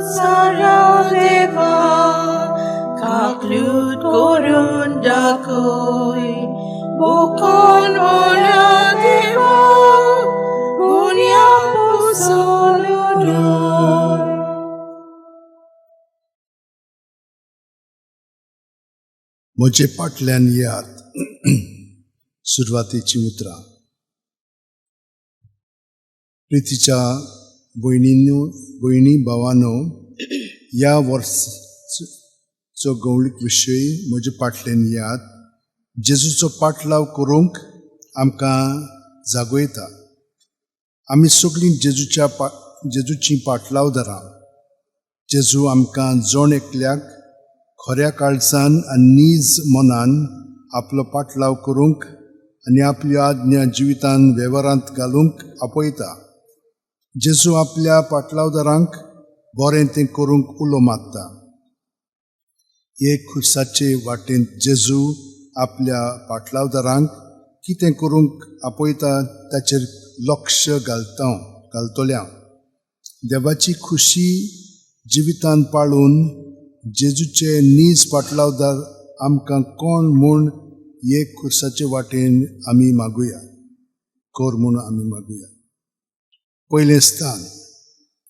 संवसारा देवा काकलूत करून दाखय बुकोन मोल्या देवा गुन्या पुसोन उडय. म्हजे फाटल्यान येयात. सुरवातेची उतरां. प्रितीच्या भयणीनो, भयणी भावानो, ह्या वर्साचो गवळीक विशय म्हजे फाटल्यान येयात जेजूचो पाटलाव करूंक आमकां जागयता. आमी सगळीं जेजूचीं पाटलावदारां. जेजू आमकां जण एकल्याक खऱ्या काळजान आनी नीज मनान आपलो पाटलाव करूंक आनी आपली आज्ञा जिवितान वेव्हारांत घालूंक आपयता. जेजू आपल्या पाटलावदारांक बरें तें करूंक उलो मारता. एक खुर्साचे वाटेंत जेजू आपल्या पाटलावदारांक कितें करूंक आपयता ताचेर लक्ष घालतल्या. देवाची खुशी जिवितान पाळून जेजूचे नीज पाटलावदार आमकां कोण म्हूण एक खुर्साचे वाटेन आमी मागुया, कर म्हूण आमी मागुया. पयलें स्थान,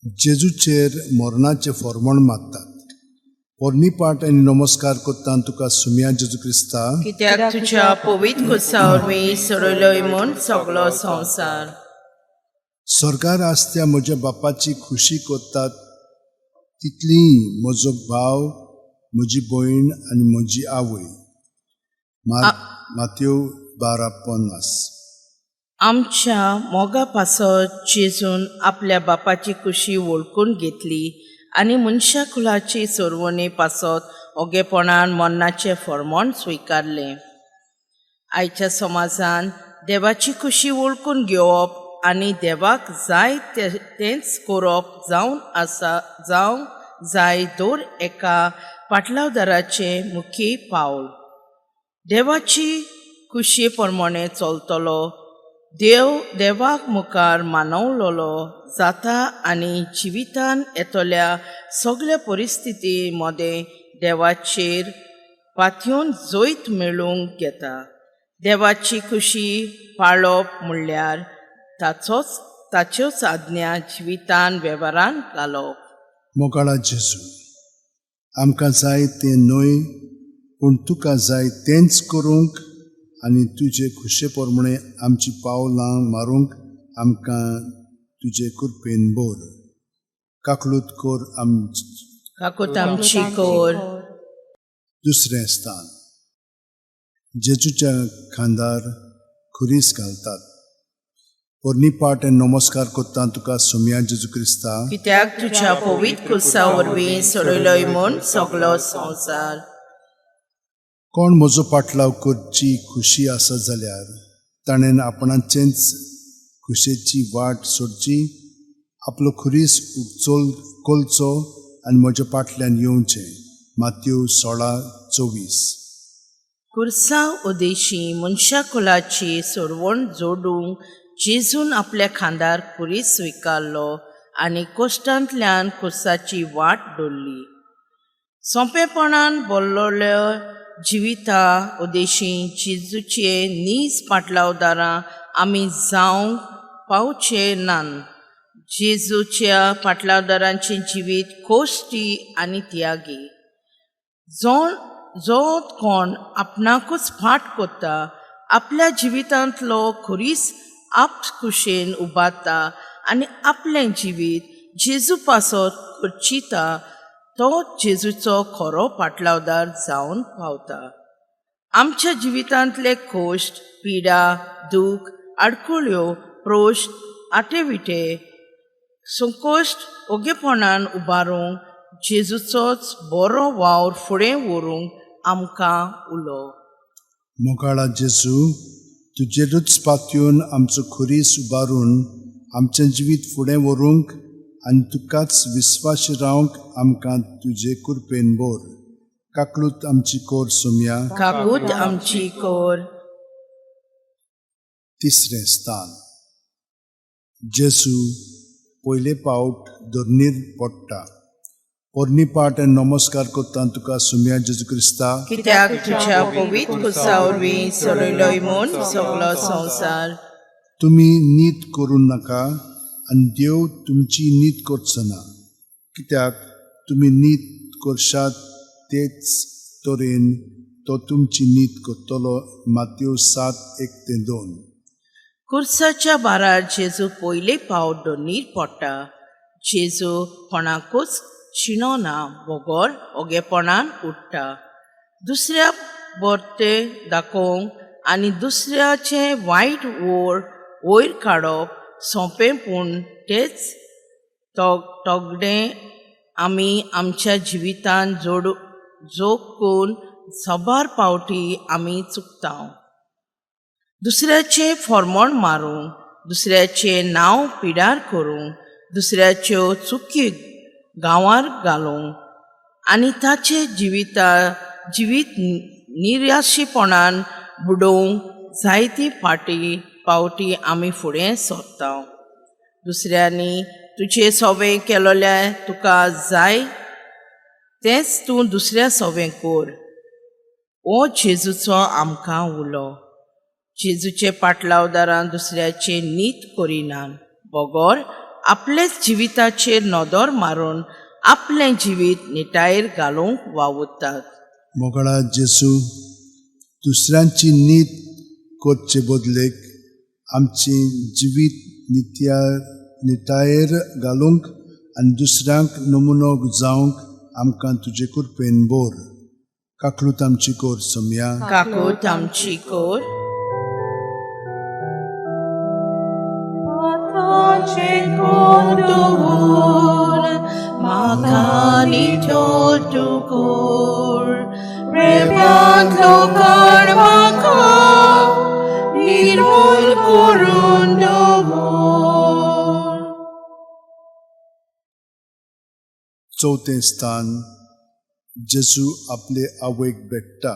जेजूचेर मरणाचें फॉर्मण मारतात. पोरणी पाट आनी नमस्कार करता तुका सुम्या जेजू क्रिस्ता, कित्याक तुज्या पवित्र खुर्सा वरवीं सोडयलोय म्हूण सगलो संवसार. स्वर्गार आसत्या म्हज्या बापाची खुशी करतात तितली म्हजो भाव, म्हजी भयण आनी म्हजी आवय. मात्यो 12:50. आमच्या मोगा पासत जेजून आपल्या बापाची खुशी वळखून घेतली आनी मनशा कुलाची सोरवणे पासत ओगेपणान मरणाचें फॉर्मण स्विकारलें. आयच्या समाजान देवाची खुशी वळखून घेवप आनी देवाक जाय तेंच करप जावन आसा जावंक जाय दर एका पाटलावदाराचें मुखेल पावल. देवाची खुशये प्रमाणे चलतलो देव देवाक मुखार मानवलोलो जाता आनी जिवितान येतल्या सगल्या परिस्थिती मदें देवाचेर पातयेवन जैत मेळोवंक घेता. देवाची खुशी पाळप म्हणल्यार ताच्योच आज्ञा जिवितान वेव्हारान घालप. मोगाळा जेजू, आमकां जाय तें न्हय पूण तुका जाय तेंच करूंक आनी तुजे खुशे प्रमाणे आमची पावलां मारूंक आमकां तुजे कृपेन भर. काकलूत कर काकूत आमची कर. दुसरें स्थान, जेजूच्या खांदार खुरीस घालतात. पोरणी पाट आनी नमस्कार करता तुका सुम्या जेजू क्रिस्ता, कित्याक तुज्या पवित्र खुर्सा वरवीं सोडयलोय म्हूण सगलो संवसार. कोण म्हजो पाटलाव करची खुशी आसा जाल्यार ताणें आपणाचेंच खुशेची वाट सोडची, आपलो खुरीस उपचोल कोलचो आनी म्हज्या फाटल्यान येवचें. मात्यो 16:24. खुर्सा उदेशी मनशा कुलाची सोडवण जोडूंक जेजून आपल्या खांदार खुरीस स्विकारलो आनी कोश्टांतल्यान खुर्साची वाट दवरली. सोंपेपणान बोल्लोल्या जिविता उदेशी जेजूचे नीज पाटलावदारां आमी जावंक पावचे नान. जेजूच्या पाटलावदारांचें जिवीत कोश्टी आनी त्यागी. जो कोण आपणाकूच फाट करता, आपल्या जिवितांतलो खुरीस आपखुशेन उबारता आनी आपलें जिवीत जेजू पासत खर्चिता तो जेजूचो खरो पाटलावदार जावन पावता. आमच्या जिवितांतले कोश्ट, पिडा, दूख, आडखळ्यो, प्रोश्ट, आटेविटे, संकोश्ट ओगेपणान उबारूंक जेजूचोच बरो वावर फुडें व्हरूंक आमकां उलो. मोगाळा जेजू, तुजेरूच पातयेवन आमचो खुरीस उबारून आमचें जिवीत फुडें व्हरूंक आनी तुकाच विस्वाशी रावंक आमकां तुजे कृपेन भर. काकलूत आमची कोर सोमया. काकूत आमची कोर. तिसरें स्थान, जेजू पयले पावट धरणीर पडटा. पोरणी पाट आनी नमस्कार करता तुका सुम्या जेजू क्रिस्ता, कित्याक तुज्या पवित्र कुसा वरवीं सोडयलोय म्हूण सगलो संवसार. तुमी नीत करूं नाका आनी देव तुमची नीत करचो ना, कित्याक तुमी नीत करशात तेच तरेन तो तुमची नीत करतलो. मातयो 7:1-2. कुर्साच्या बारार जेजू पयले फावट दोनीर पडटा. जेजू कोणाकूच शिणो ना बगर ओगेपणान उडटा. दुसऱ्या बरते दाखोवंक आनी दुसऱ्याचें वायट वयर वयर काडप सोंपें, पूण तेच तगडें आमी आमच्या जिवितान जोडू जोग करून साबार फावटी आमी चुकता. दुसऱ्याचें फॉर्मोण मारूंक, दुसऱ्याचें नांव पिडार करूंक, दुसऱ्याच्यो चुकी गांवार घालूंक आनी ताचें जिवीत निराशेपणान बुडोवंक जायती फावटी आमी फुडें सरता. दुसऱ्यांनी तुजें सोबें केलोलें तुका जाय तेंच तूं दुसऱ्या सोबें कर, हो जेजूचो आमकां उलो. जेजूचे पाटलावदारां दुसऱ्याचे नीत करिनात बगर आपलेच जिविताचेर नदर मारून आपलें जिवीत निटायेर घालूंक वावुरतात. मोगळा जेसू, दुसऱ्यांची नीत करचे बदलेक आमचें जिवीत नितायेर घालूंक आनी दुसऱ्यांक नमुनो जावंक आमकां तुजे कृपेन बोर. काकलूत आमची कोर सोमया. काकूत आमची कोर. म्हाका नितळ तूं कोर, रेब्यांतलो काड म्हाका, निर्मूल करून दवर. चवथें स्थान, जेजू आपले आवयक भेट्टा.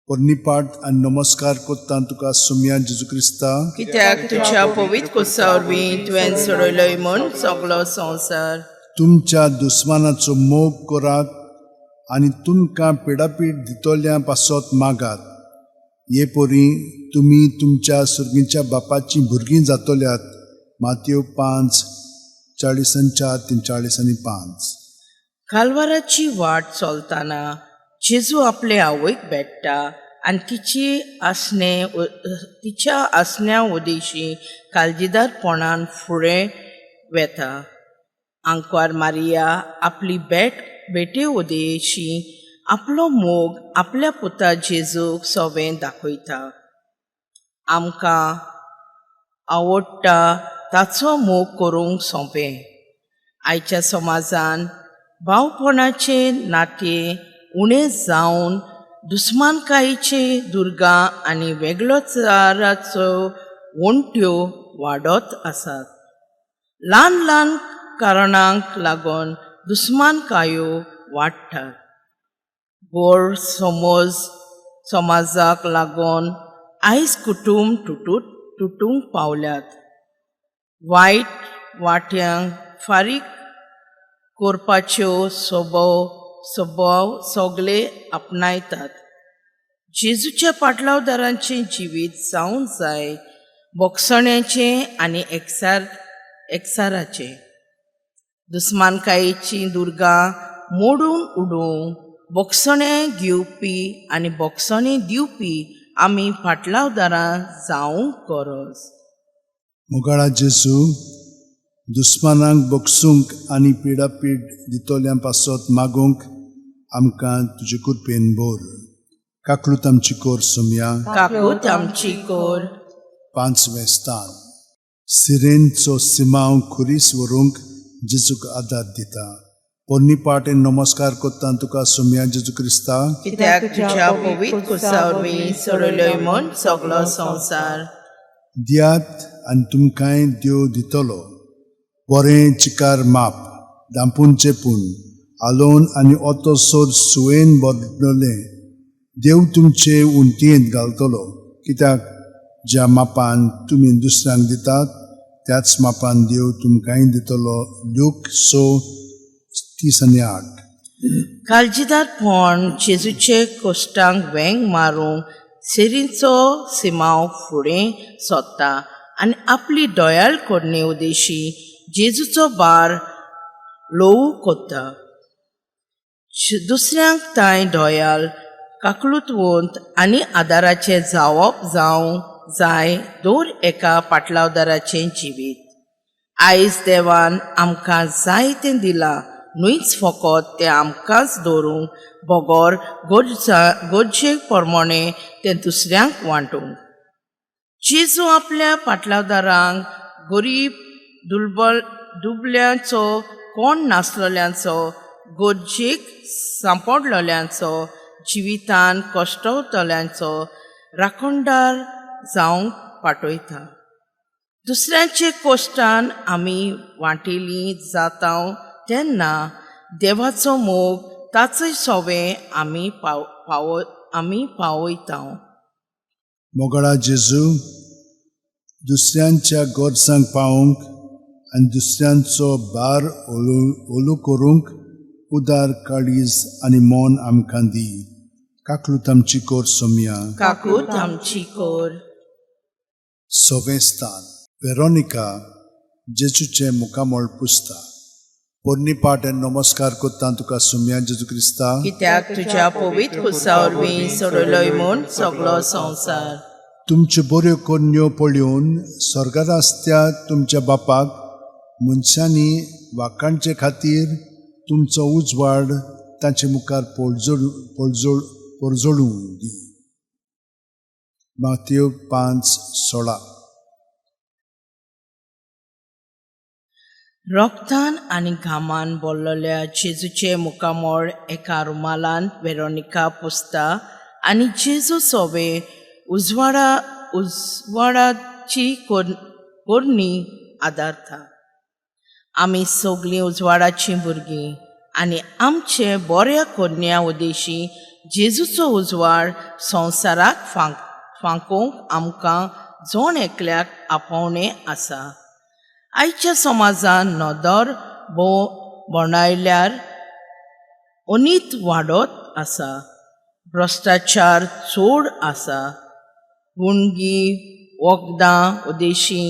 पोरणी पाट आनी नमस्कार करता तुका सुम्या जेजू क्रिस्ता, कित्याक तुज्या पवित्र कुसा वरवीं तुवें सोडयलोय म्हूण सगलो संवसार. तुमच्या दुस्मानाचो मोग करात आनी तुमकां पिडापीड दितल्या पासत मागात. हे परी तुमी तुमच्या सुर्गीच्या बापाचीं भुरगीं जातल्यात. मातयो 5:44, 43 आनी 5. कालवाराची वाट चलतना जेजू आपले आवयक भेट्टा आनी तिच्या आसण्या उदेशी काळजीदारपणान फुडें वेता. आंकवार मारिया आपली भेटे उदेशी आपलो मोग आपल्या पुता जेजूक सोबें दाखयता. आमकां आवडटा ताचो मोग करूंक सोंपें. आयच्या समाजान भावपणाचें नातें उणें जावन दुस्मानकायेचे दुर्गां आनी वेगळोचाराचो वण्ट्यो वाडत आसात. ल्हान ल्हान कारणांक लागून दुस्मानकायो वाडटात. गोड समज समाजाक लागून आयज कुटूंब तुटूंक पावल्यात. वायट वाट्यांक फारीक करपाच्यो स्वभाव सगळे आपणायतात. जेजूच्या पाटलावदारांचें जिवीत जावंक जाय भोगसण्याचें आनी एकचाराचें. दुस्मानकायेचीं दुर्गां मोडून उडोवंक भोगसणें घेवपी आनी भोगसणें दिवपी आमी फाटलावदारां जावंक गरज. मोगाळा जेजू, दुस्मानांक बगसूंक आनी पिडापीड दितोल्यां पासत मागूंक आमकां तुजे कृपेन बोर. काकलूत आमची कोर सोमया. काकूत आमची कोर. पांचवें स्थान, सिरेनचो सिमांव खुरीस व्हरूंक जेजूक आदार दिता. पोरणी पाट नमस्कार करता तुका सोमया जेजू क्रिस्ता, कित्याक तुज्या पवित्र कुसा वरवीं सोडयलोय म्हूण सगलो संवसार. दियात आनी तुमकांय देव दितलो. बरें चिकार माप, दांपून चेपून आलोवन आनी ओतोसर सुयेन बदललें देव तुमचे उंटयेंत घालतलो, कित्याक ज्या मापान तुमी दुसऱ्यांक दितात त्याच मापान देव तुमकांय दितलो. लूक 6. 30 आनी 8. काळजीदारपण जेजूचे कोश्टांक वेंग मारूंक सेरींचो सिमांव फुडें सोदता आनी आपली दोयाळ करणे उदेशी जेजूचो बार ल्हवू कोत्ता. दुसऱ्यांक तांय दोयाल काकलुतवंत आनी आदाराचें जावप जावंक जाय दर एका पाटलावदाराचें जिवीत. आयज देवान आमकां जायतें दिलां, न्हूच फकत तें आमकांच दवरूंक बगर गरजे प्रमाणें तें दुसऱ्यांक वांटूंक. जेजू आपल्या पाटलावदारांक गरीब, दुर्बल, दुबल्यांचो, कोण नासलेल्यांचो, गरजेक सांपडलेल्यांचो, जिवितान कश्टवतल्यांचो राखणदार जावंक पाठयता. दुसऱ्यांचे कोश्टान आमी वांटेली जाता तेन्ना देवाचो मोग ताचोय सोवे आमी पावयता. मोगाळा जेजू, दुसऱ्यांच्या गरजांक पावोवंक आनी दुसऱ्यांचो भार ओलू ओलू करूंक उदार काळीज आनी मन आमकां दी. काकलूत आमची कोर सोमया. काकूत आमची कोर. सवें स्थान. वेरोनिका जेजूचें मुखामळ पुसता. पोरणी पाट आनी नमस्कार करता तुका सोमया जेजू क्रिस्ता, कित्याक तुज्या पवित्र खुर्सा वरवीं सोडयलोय म्हूण सगलो संवसार. तुमच्यो बऱ्यो करण्यो पळोवन स्वर्गार आसत्या तुमच्या बापाक मनशांनी वाखाणचे खातीर तुमचो उजवाड तांचे मुखार पोळजोड पोळजोड पोरजोडूं दी. मातयो 5:16. रोगतान आनी घामान बोल्लल्या जेजूचें मुखामळ एका रुमालान वेरोनिका पुसता आनी जेजू सोवे उजवाडाची कोरणी आदारता. आमी सगलीं उजवाडाचीं भुरगीं आनी आमचे बऱ्या कोरण्या उदेशी जेजूचो उजवाड संवसाराक फांकोवंक आमकां जण एकल्याक आपोवणें आसा. आयच्या समाजान नदर भोंवडायल्यार अनीत वाडत आसा, भ्रश्टाचार चड आसा, गुंडगी, वखदां उदेशी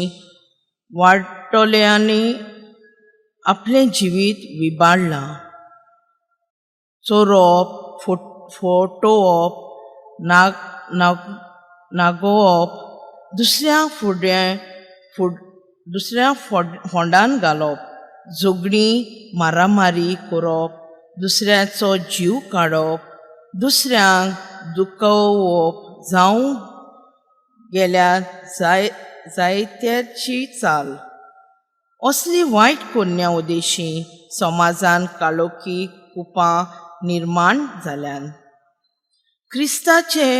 वाडटल्यांनी आपलें जिवीत विबाडलां. चोरप, फटोवप, नाग नाग नागोवप, दुसऱ्या फुडें दुसऱ्या फोंडान घालप, झगडीं, मारामारी करप, दुसऱ्याचो जीव काडप, दुसऱ्यांक दुखोवप जावं गेल्यार जायत्याची चाल. असली वायट कोन्या उदेशी समाजान काळोखी कुपां निर्माण जाल्यान. क्रिस्ताचे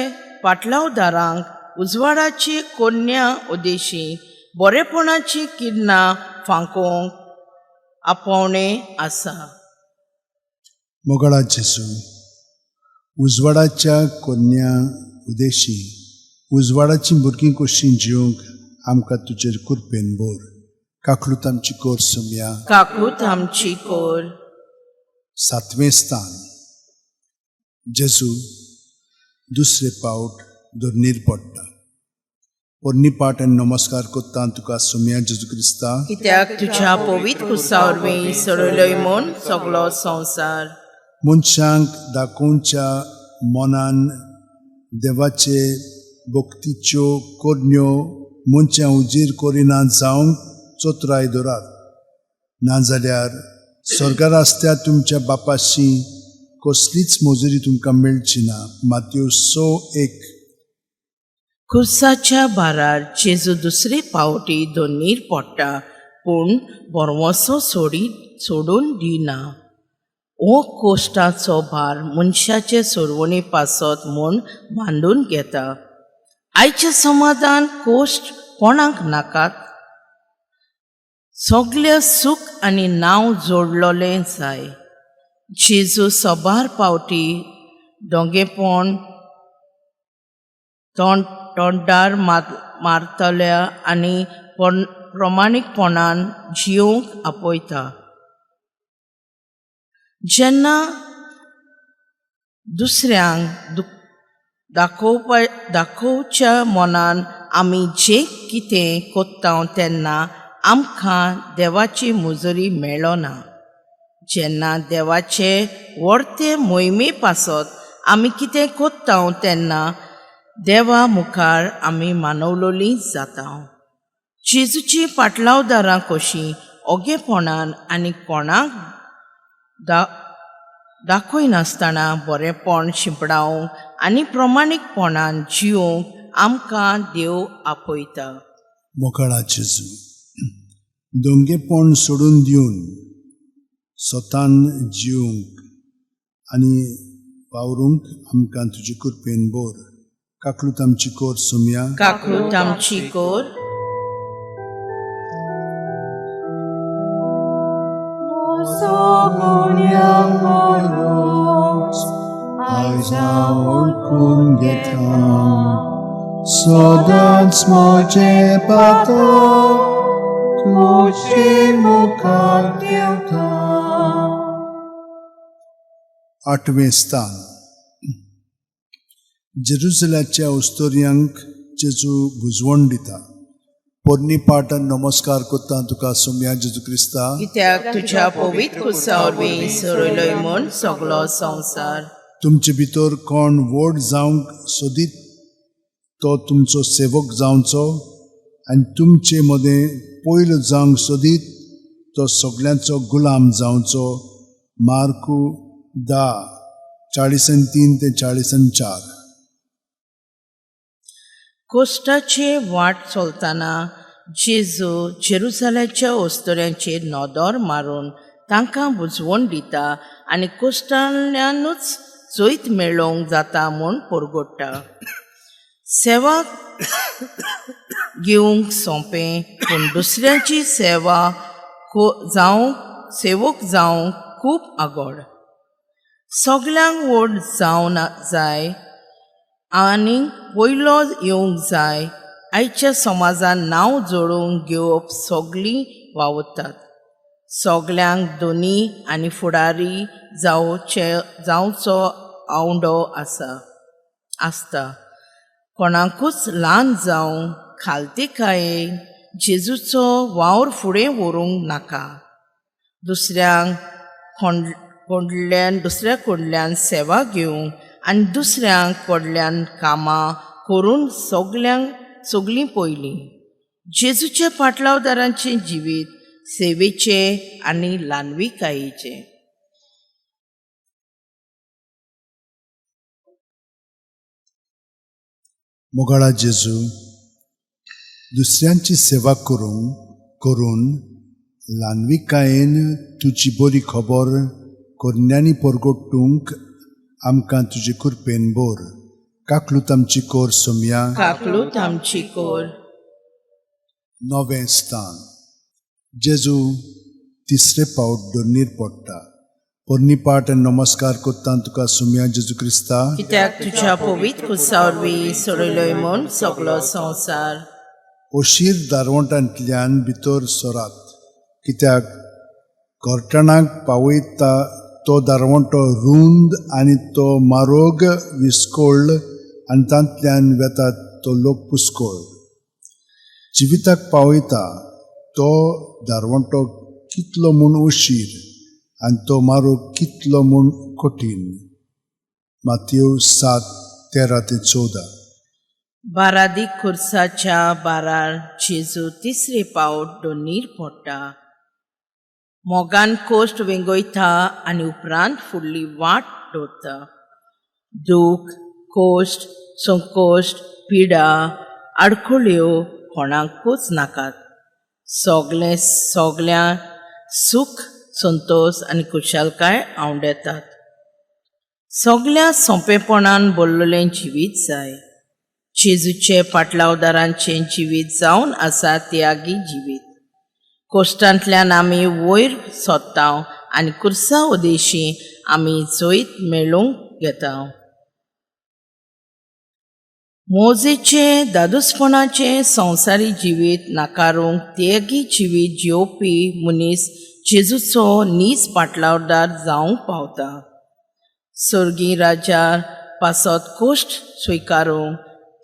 पाटलावदारांक उजवाडाची कोन्या उदेशी बरेपणाची किरणां फांकोवंक आपोवणें आसा. मोगाळा जेजू, उजवाडाच्या कोन्या उदेशी उजवाडाचीं भुरगीं कशीं जिवंक आमकां तुजेर कृपेन भर. काकलूत आमची कोर सोमया. काकूत आमची कोर. सातवें स्थान. जेजू दुसरे पावट धरणीर पडटा. पोरणी पाट आनी नमस्कार करता तुका सोमया जेजू क्रिस्ता, कित्याक तुज्या पवित्र खुर्सा वरवीं सोडयलोय म्हूण सगलो संवसार. मनशांक दाखोवच्या मनान देवाचे भक्तीच्यो करण्यो मनशां उजीर करिना जावंक चतुराय दवरात, नाजाल्यार स्वर्गार आसत्या तुमच्या बापाशी कसलीच मजुरी तुमकां मेळची ना. मातयो 6:1. खुर्साच्या भारार जेजू दुसरे पावटी धरणीर पडटा, पूण भरवंसो सोडून दिना. हो कोश्टाचो भार मनशाचे सोडवणी पासत म्हूण बांदून घेता. आयच्या समाधान कोश्ट कोणाक नाकात? सगळें सूख आनी नांव जोडलोलें जाय. जेजू सबार पावटी दोंगेपण तोंडार मारतल्या आनी प्रमाणीकपणान जियोंक आपयता. जेन्ना दुसऱ्यांक दाखोवपा दाखोवच्या मनान आमी जें कितें कोत्ता तेन्ना आमकां देवाची मुजोरी मेळना. जेन्ना देवाचे व्हडते मोहिमे पासत आमी कितें कोत्ता तेन्ना देवा मुखार आमी मानवलोली जाता. जेजूची पाटलावदारां कशीं ओगेपणान आनी कोणाक दाखयनासतना बरेंपण शिंपडावंक आनी प्रमाणीकपणान जिवंक आमकां देव आपयता. मोगाळा जेजू, दोंगेपण सोडून दिवन स्वतान जिवंक आनी वावरूंक आमकां तुजे कृपेन बोर. काकलूत आमची कोर सोमया. काकूत आमची कोर. आयज वळखून घेता, सदांच म्हजें पातक तुजे मुखार देंवता. आठवें स्थान. जेरुजलाच्या उस्तोर्यांक जेजू बुजवण दिता. पोरणी पाटान नमस्कार करता तुका सोमया जेजू क्रिस्ता, कित्याक तुज्या पवित्र कुसा वरवीं सोडयलोय म्हूण सगलो संवसार. तुमचे भितर कोण व्हड जावंक सोदीत तो तुमचो सेवक जावचो, आनी तुमचे मदें पयलो जावंक सोदीत तो सगल्यांचो गुलाम जावचो. मार्कू 10:43 ते 44. कोश्टाचे वाट चलतना जेजू जेरुजाल्याच्या अस्तुऱ्यांचेर नदर मारून तांकां बुजवण दिता आनी कोश्टांतल्यानूच जैत मेळोवंक जाता म्हूण परगट्टा. सेवा घेवंक सोंपें, पूण दुसऱ्यांची सेवा जावंक सेवक जावंक खूब आगोड. सगल्यांक व्हड जावं जाय आनी पयलो येवंक जाय. आयच्या समाजान नांव जोडून घेवप सगळीं वावुरतात. सगल्यांक दोनी आनी फुडारी जावचे जावचो आवंडो आसा आसता. कोणाकूच ल्हान जावं खालतीकायेन जेजूचो वावर फुडें व्हरूंक नाका. दुसऱ्यांक कडल्यान दुसऱ्या कडल्यान सेवा घेवंक आनी दुसऱ्यां कडल्यान कामां करून सगल्यांक सगलीं पयलीं. जेजूच्या पाटलावदारांचें जिवीत सेवेचें आनी ल्हानविकायेचें. मोगाळा जेजू, दुसऱ्यांची सेवा करूंक करून ल्हानविकायेन तुजी बरी खबर कोरण्यांनी परगटूंक आमकां तुजे कृपेन बोर. काकलूत आमची कोर सोमया. काकलूत आमची कोर. नवें स्थान. जेजू तिसरे पावट दोनीर पडटा. पोरणी पाट आनी नमस्कार करता तुका सोमया जेजू क्रिस्ता, कित्याक तुज्या पवित्र कुसा वरवीं सोडयलोय म्हूण सगलो संवसार. अशीर दारवंटांतल्यान भितर सरात, कित्याक घरटणाक पावयता तो दारवंटो रूंद आनी तो मारोग विस्कोळ आनी तांतल्यान वेता तो लोक पुस्कोळ. जिविताक पावयता तो दारवंटो कितलो म्हूण अशीर आनी तो मारोग कितलो म्हूण कठीण. मातयो 7:13 ते 14. बारादी खुर्साच्या बारार जेजू तिसरे पावट दोनीर पडटा. मोगान कोश्ट वेंगयता आनी उपरांत फुडली वाट दवरता. दूख, कोश्ट, संकोश्ट, पिडा, आडखळ्यो कोणाकूच नाकात. सगलें सगल्या सूख, संतोश आनी खुशालकाय आवडेतात. सगल्या सोंपेपणान बोल्ललें जिवीत जाय. जेजूचे पाटलावदारांचें जिवीत जावन आसा त्यागी जिवीत. कोश्टांतल्यान आमी वयर सोदता आनी कुर्सा उदेशी आमी जैत मेळोवंक घेता. मोजेचें दादूसपणाचें संवसारी जिवीत नाकारूंक त्यागी जिवीत जियोवपी मनीस जेजूचो नीज पाटलावदार जावंक पावता. सर्गी राजार पासत कोश्ट स्विकारूंक,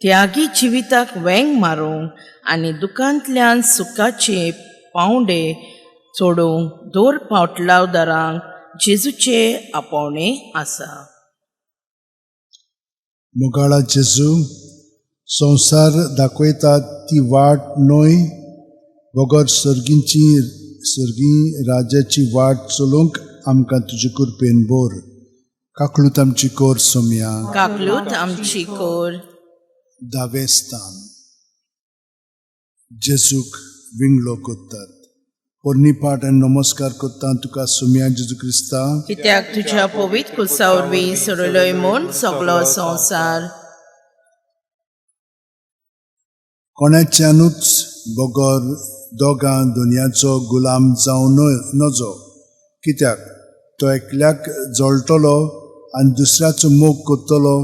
त्यागी जिविताक वेंग मारूंक आनी दुकांतल्यान सुखाचे पावंडे चडोवंक दर पाटलावदारांक जेजूचे आपोवणें आसा. मोगाळा जेजू, संवसार दाखयता ती वाट न्हय बगर सर्गींची सर्गी राज्याची वाट चलोवंक आमकां तुजे कृपेन बोर. काकळूत आमची कोर सोमया. काकलूत आमची कोर. धावें स्थान. जेजूक विंगलो कोत्तात. पोरणी पाठ आनी नमस्कार कोत्ता तुका सोमया जेजू क्रिस्ता, कित्याक तुज्या पवित्र कुसा वरवीं सोडलोय म्हूण सगलो संवसार. कोणाच्यानूच बगर दोगां दुनियाचो गुलाम जावं नजो, कित्याक तो एकल्याक जळटलो आनी दुसऱ्याचो मोग करतलो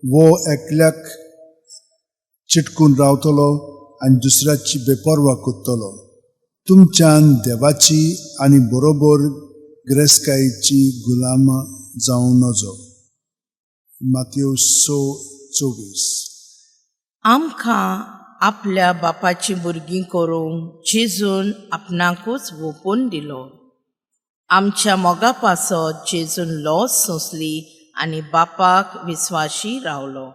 वो एकल्याक चिटकून रावतलो आनी दुसऱ्याची बेपर्वा करतलो. तुमच्यान देवाची आनी बरोबर गिरेस्तकायेची गुलाम जावं नजो. मातयो 6:24. आमकां आपल्या बापाची भुरगीं करूंक जेजून आपणाकूच वोपून दिलो. आमच्या मोगा पासत जेजून लॉस सोंसली आनी बापाक विस्वाशी रावलो.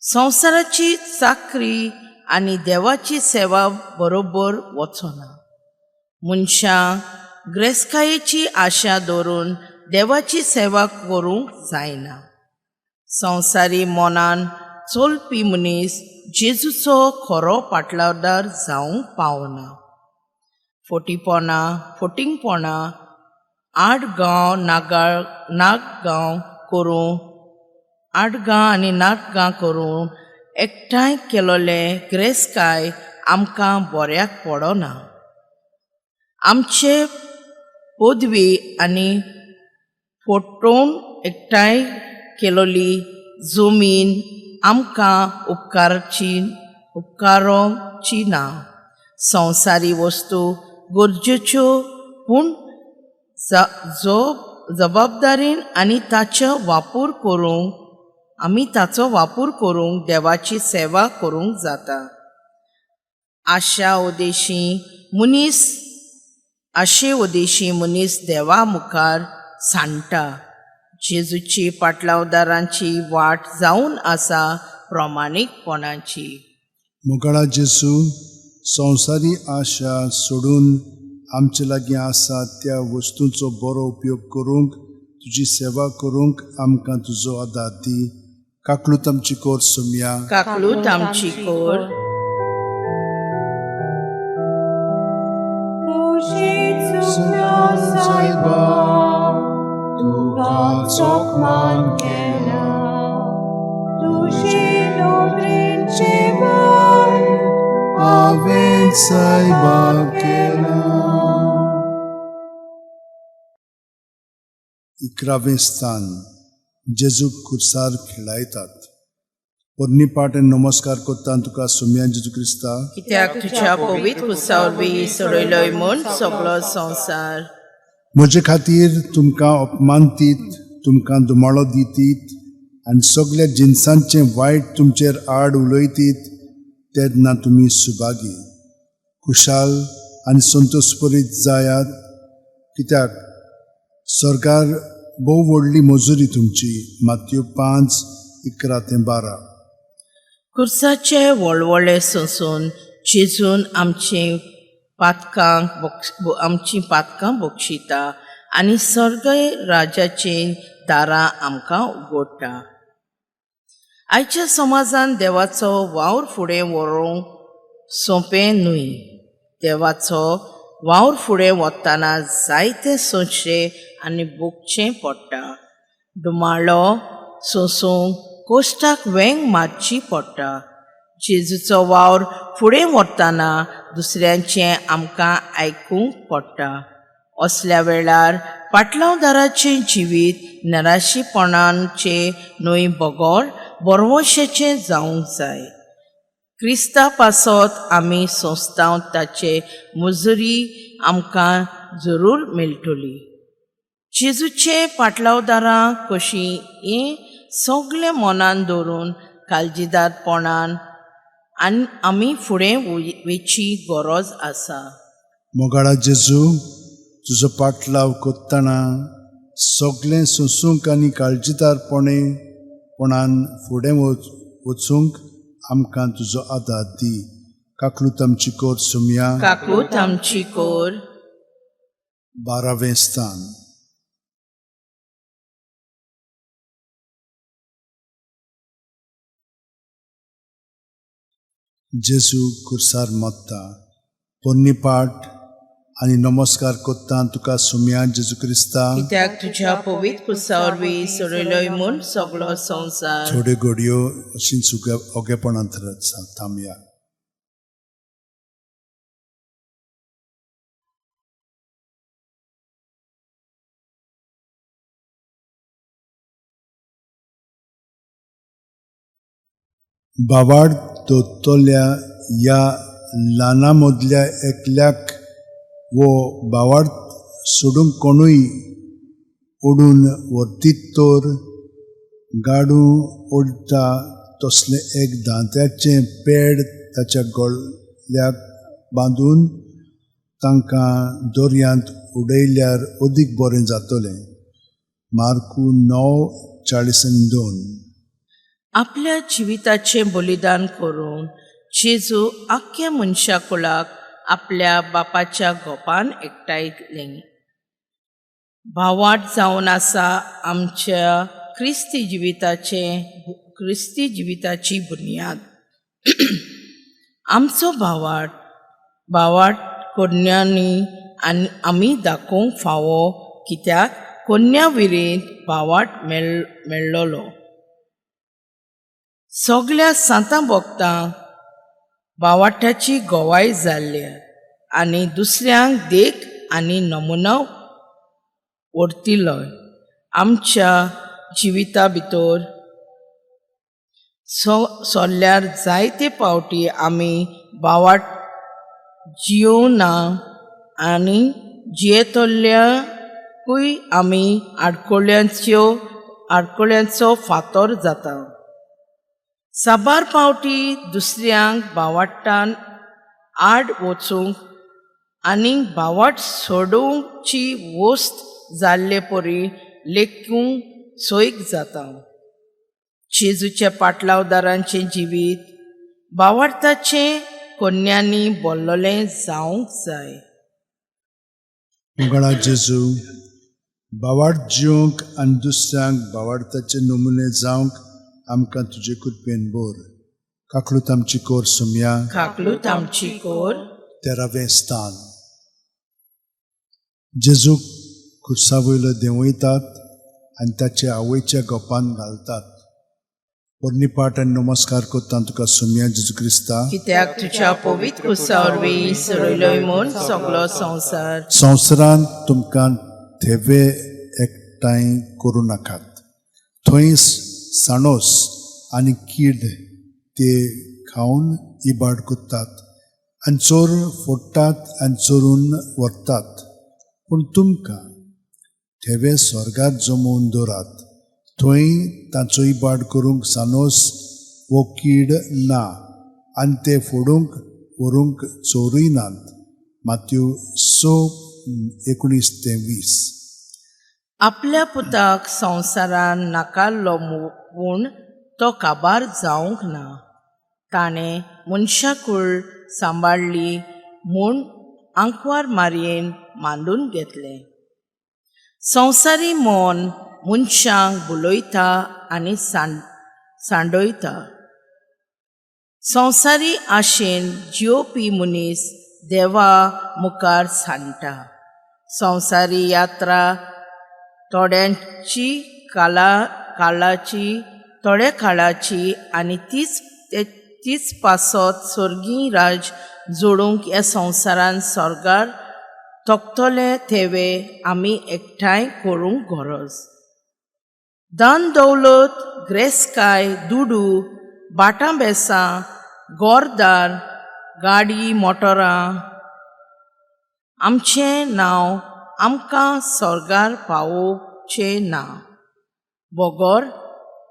संवसाराची चाकरी आनी देवाची सेवा बरोबर वचना. मनशां ग्रेस्कायेची आशा दवरून देवाची सेवा करूंक जायना. संवसारी मनान चलपी मनीस जेजूचो खरो पाटलावदार जावंक पावना. फटीपणां, फटींगपणां, आडगांव नागाळ नागगांव करूं, आडगांव आनी नाटगां करून एकठांय केलोले ग्रेस्काय आमकां बऱ्याक पडना. आमचे पदवी आनी फटोवन एकठांय केलोली जमीन आमकां उपकारची उपकारोची ना. संवसारी वस्तू गरजेच्यो, पूण जो जबाबदारीन आनी ताचो वापर करूंक आमी ताचो वापर करूंक देवाची सेवा करूंक जाता. आशा उदेशी मनीस आशे उदेशी मनीस देवा मुखार सांडटा. जेजूची पाटलावदारांची वाट जावन आसा प्रमाणीकपणाची. मोगाळा जेजू, संवसारी आशा सोडून आमचे लागीं आसा त्या वस्तूंचो बरो उपयोग करूंक, तुजी सेवा करूंक आमकां तुजो आदार दी. काकलूत आमची कोर सोमया. काकलूत आमची कोर. तुजी चुकल्यो सायबा, तुका चोखमान केल्या. तुजी नोकरींचे वाय हांवें सायबा केला. 11वें स्थान. जेजूक खुर्सार खेळायतात. पोरणी पाठ आनी नमस्कार कोत्ता तुका सोमया जेजू क्रिस्ता, कित्याक तुज्या पवित्र कुसा वरवीं सोडयलोय म्हूण सगलो संवसार. म्हजे खातीर तुमकां अपमानतीत, तुमकां दुमाळो दितीत आनी सगल्या जिनसांचें वायट तुमचेर आड उलयतीत तेन्ना तुमी सुभागी. खुशाल आनी संतोषपरीत जायात, कित्याक सरकार भोव व्हडली मजुरी तुमची. मातयो 5:11 ते 12. कुर्साचे वळवळे सोंसून जेजून आमचे पातकांक आमचीं पातकां बक्षिता आनी सर्ग राजाचीं दारां आमकां उगडटा. आयच्या समाजान देवाचो वावर फुडें व्हरूंक सोंपें न्हय. देवाचो वावर फुडें वतना जायते सोंसचें आनी भोगचें पडटा. डुमाळो सोंसूंक कोश्टाक वेंग मारची पडटा. जेजूचो वावर फुडें व्हरतना दुसऱ्यांचें आमकां आयकूंक पडटा. असल्या वेळार पाटलावदाराचें जिवीत निराशीपणाचें न्हय बगर बरवशाचें जावंक जाय. क्रिस्ता पासत आमी सोंसता ताचे मुजुरी आमकां जरूर मेळटली. जेजूचे पाटलावदारां कशीं हें सगलें मनान दवरून काळजीदारपणान आनी आमी फुडें वेची गरज आसा. मोगाळा जेजू, तुजो पाटलाव कोत्ताना सगळें सोंसूंक आनी काळजीदारपणे पणान फुडें वचूंक आमकां तुजो आदार दी. काकलूत आमची कोर सुमया. काकूत आमची कोर. 12वें स्थान. जेजू खुर्सार मत्ता. पोन्नी पाठ आनी नमस्कार कोत्ता तुका सुमया जेजू क्रिस्ता, कित्याक तुज्या पवित्र कुसा वरवीं सोडयलोय म्हूण सगलो संवसार. थोड्यो घडयो अशींच ओगेपणांत थांबया. बाबाड दोतोल्या ह्या ल्हाना मदल्या एकल्याक वो बावाड सोडूंक कोणूय ओडून व्हरतीत तर गाडू ओडटा तसलें एक दांत्याचें पेड ताच्या गळ्याक बांदून तांकां दर्यांत उडयल्यार अदीक बरें जातलें. मार्कू 9:42. आपल्या जिविताचें बलिदान करून जेजू आख्ख्या मनशा कुळाक आपल्या बापाच्या गोपान एकठांयलें. भावाट जावन आसा आमच्या क्रिस्ती क्रिस्ती जिविताची बुन्याद. आमचो भावाट भावाट कोन्यांनी आनी आमी दाखोवंक फावो, कित्याक कोन्या विरींत भावाट मेळ्ळलो. सगल्या सांतां भोगतांक भावाट्याची गवाय जाल्ल्या आनी दुसऱ्यांक देख आनी नमुनो व्हरतिलो. आमच्या जिविता भितर सोल्ल्यार जायते पावटी आमी भावाट जियोना आनी जियेतल्याकूय आमी आडकोळ्यांचो फातर जाता. साबार पावटी दुसऱ्यांक भावाट्टान आड वचूंक आनी भावाट सोडोवची वस्त जाल्ले परी लेखूंक सोयीक जाता. जेजूच्या पाटलावदारांचें जिवीत भावार्थाचें कोन्यांनी बोल्लोलें जावंक जाय. मोगाळा जेजू, बावाड जिवंक आनी दुसऱ्यांक बावाडताचे नमुने जावंक आमकां तुजे कृपेन बोर. काकलूत आमची कोर सुमया. काकलूत आमची कोर. 13वें स्थान. जेजूक खुर्सा वयलो देंवयतात आनी ताचे आवयच्या गोपान घालतात. पोरणी पाठ आनी नमस्कार कोत्ता तुका सुमया जेजू क्रिस्ता, कित्याक तुज्या पवित्र कुसा वरवीं सोडयलोय म्हूण सगलो संवसार. संवसारांत तुमकां थेवे एकठांय करूं नाकात. थंय साणोस आनी कीड ते खावन इबाड करतात आनी चोर फोडटात आनी चोरून व्हरतात. पूण तुमकां थेवे स्वर्गात जमोवन दवरात. थंय तांचो इबाड करूंक सानोस वो कीड ना आनी ते फोडूंक व्हरूंक चोरूय नात. मात्यू 6:19-20. आपल्या पुताक संवसारान नाकारलो पूण तो काबार जावंक ना. ताणें मनशाकूळ सांबाळ्ळी म्हूण आंकवार मारयेन मांडून घेतलें. संवसारी मन मनशांक भुलयता आनी सांडयता. संवसारी आशेन जियोपी मनीस देवा मुखार सांडटा. संवसारी यात्रा थोड्यांची काळाची थोड्या काळाची आनी तीच पासत स्वर्गीय राज जोडूंक ह्या संवसारान स्वर्गार तोखतले थेवे आमी एकठांय करूंक गरज. धन दौलत, ग्रेसकाय, दुडू, भाटां बेसां, घरदार, गाडी मोटरां आमचें नांव आमकां स्वर्गार पावोवचें ना बगर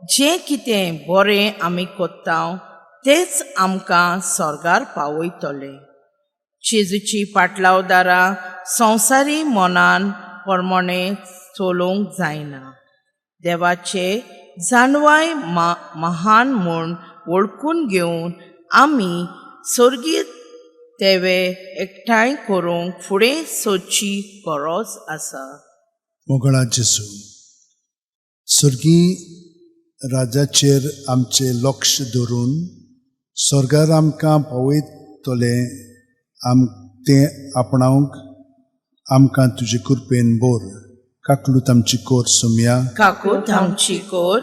जें कितें बरें आमी कोत्ता तेंच आमकां स्वर्गार पावयतलें. जेजूची पाटलावदारां संवसारी मनान प्रमाणे चलोवंक जायना. देवाचे जाणवाय महान म्हूण वळखून घेवन आमी स्वर्गीय तेवे एकठांय करूंक फुडें सोदची गरज आसा. मोगळा जेजू, स्वर्गी राजाचेर आमचें लक्ष धरून स्वर्गार आमकां पावयतलें आम तें आपणावंक आमकां तुजे कृपेन बोर. काकलूत आमची कोर सोमया. काकूत आमची कोर.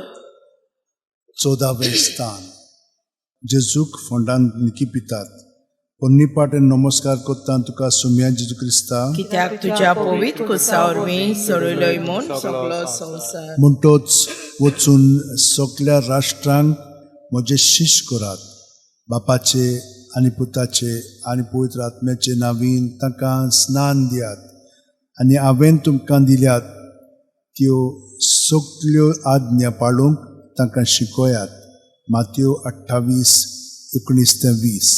14वें स्थान. जेजूक फोंडान निकिपितात. पोन्नी पाटेन नमस्कार करता तुका सोमया जेजू क्रिस्ता, कित्याक तुज्या पवित्र कुसा वरवीं सोडयलोय म्हूण सगलो संवसार. म्हणटोच वचून सगल्या राष्ट्रांक म्हजे शिश करात, बापाचे आनी पुताचे आनी पवित्र आत्म्याचे नांवीन तांकां स्नान दियात आनी हांवें तुमकां दिल्यात त्यो सगल्यो आज्ञा पाळूंक तांकां शिकयात. मातयो 28:19-20.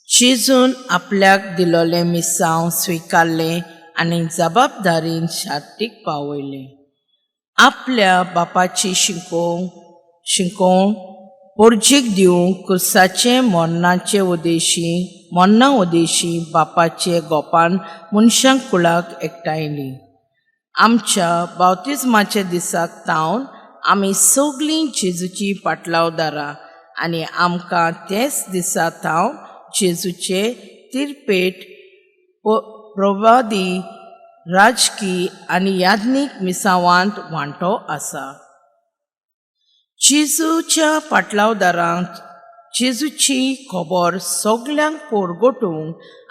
जेजून आपल्याक दिलोलें मिसांव स्विकारलें आनी जबाबदारीन शांतीक पावयलें. आपल्या बापाची शिकोवंक पोरजीक दिवंक कुर्साचें मरणाचे उदेशी मरणा उदेशी बापाचे गोपान मनशां कुळाक एकठांयली. आमच्या बावतिज्माच्या दिसाक तावन आमी सगळीं जेजूची पाटलावदारां आनी आमकां तेच दिसा तावन जेजूचे तिरपेट प्रवादी राजकी आनी याज्ञीक मिसावांत वांटो आसा. जेजूच्या पाटलावदारांक जेजूची खबर सगल्यांक पोरगोटूंक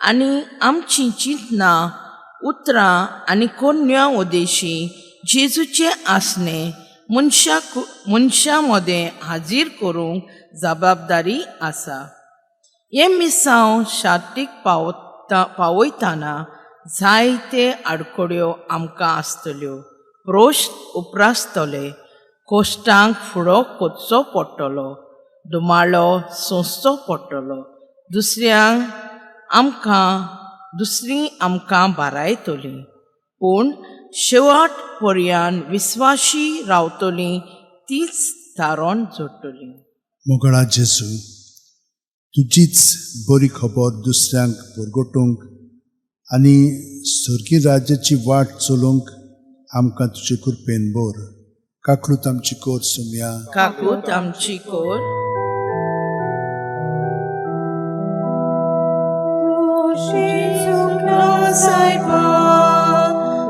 आनी आमचीं चिंतनां उतरां आनी कोन्या उदेशी जेजूचें आसणें मनशाक मनशां मदें हाजीर करूंक जबाबदारी आसा. हें मिसांव शांतीक पावता पावयतना जायते आडखड्यो आमकां आसतल्यो, प्रश्न उप्रासतले, कोश्टांक फुडो करचो पडटलो, धुमाळो सोंसचो पडटलो, दुसऱ्यांक आमकां दुसरीं आमकां बारायतलीं, पूण शेवट पर्यान विस्वाशी रावतलीं तीच थारोन जोडटलीं. मोगळा जेजू, तुजीच बरी खबर दुसऱ्यांक परगटूंक आनी स्वर्गीय राज्याची वाट चलोवंक आमकां तुजे कृपेन बोर. काकलूत आमची कोर सोमया. काकूत आमची कोर. तुजी चुकलो सायबा,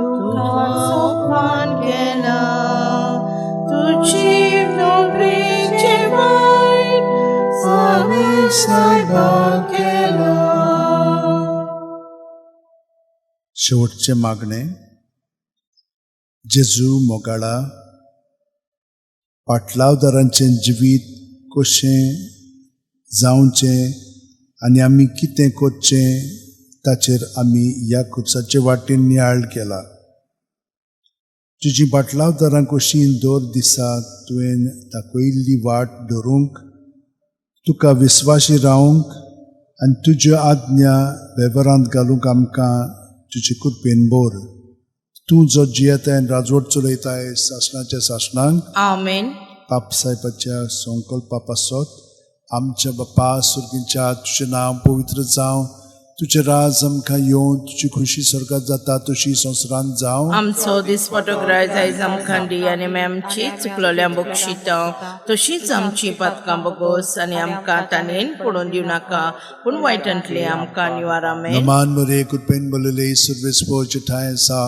तुका सोपान केला, तुजी नोकरीचे वायट आमी सायबा केला. शेवटचें मागणें. जेजू मोगाळा, पाटलावदारांचें जिवीत कशें जावचें आनी आमी कितें करचें ताचेर आमी ह्या खुर्साचे वाटेन नियाळ केला. तुजी पाटलावदारां कशी दर दिसा तुवें दाखयल्ली वाट धरूंक, तुका विस्वाशी रावंक आनी तुज्यो आज्ञा वेव्हारांत घालूंक आमकां तुजे कृपेन बोर. तूं जो जियेताय आनी राजवट चलयताय सासणाच्या सासणांक. आमेन. पाप साहेबाच्या संकल्पा पासत आमच्या बापा सुर्गींच्या, तुजें नांव पवित्र जावं, तुजें राज आमकां येवन, तुजी खुशी स्वर्गात जाता तशी संवसारांत जावं. आमचो दिसपटो ग्राय आयज आमकां दी आनी आमी आमची चुकलोल्या बक्षिता तशींच आमची पातकां बगोस आनी आमकां ताणेन पडून दिवं नाका पूण वायटांतली आमकां निवार. आमेन. नमान मरे, कृपेन बोलले, सुर्वेस ठांय आसा.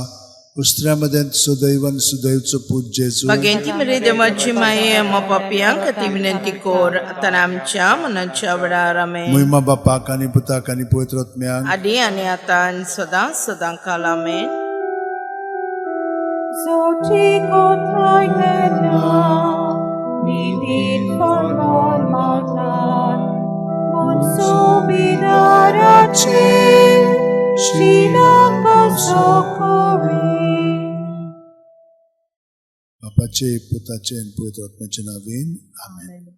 उस्त्र्या मदें सुदैव आनी सुदैवचो पूत जेजू. भगेंती मरे देवाची माये, आम्हा पापयांक ती विनंती कोर आतां आमच्या मनाच्या वेळार. आमेन. मोहिमा बापाक आनी पुताक आनी पवित्र आत्म्याक. आदी आनी आतां आनी सदां सदां काल. आमेन. Zoti kotai lena, nidin formol matan, mun subidarache, shina. बापाचे, पुताचे आनी पवित्र आत्म्याचे नांवान, आमेन.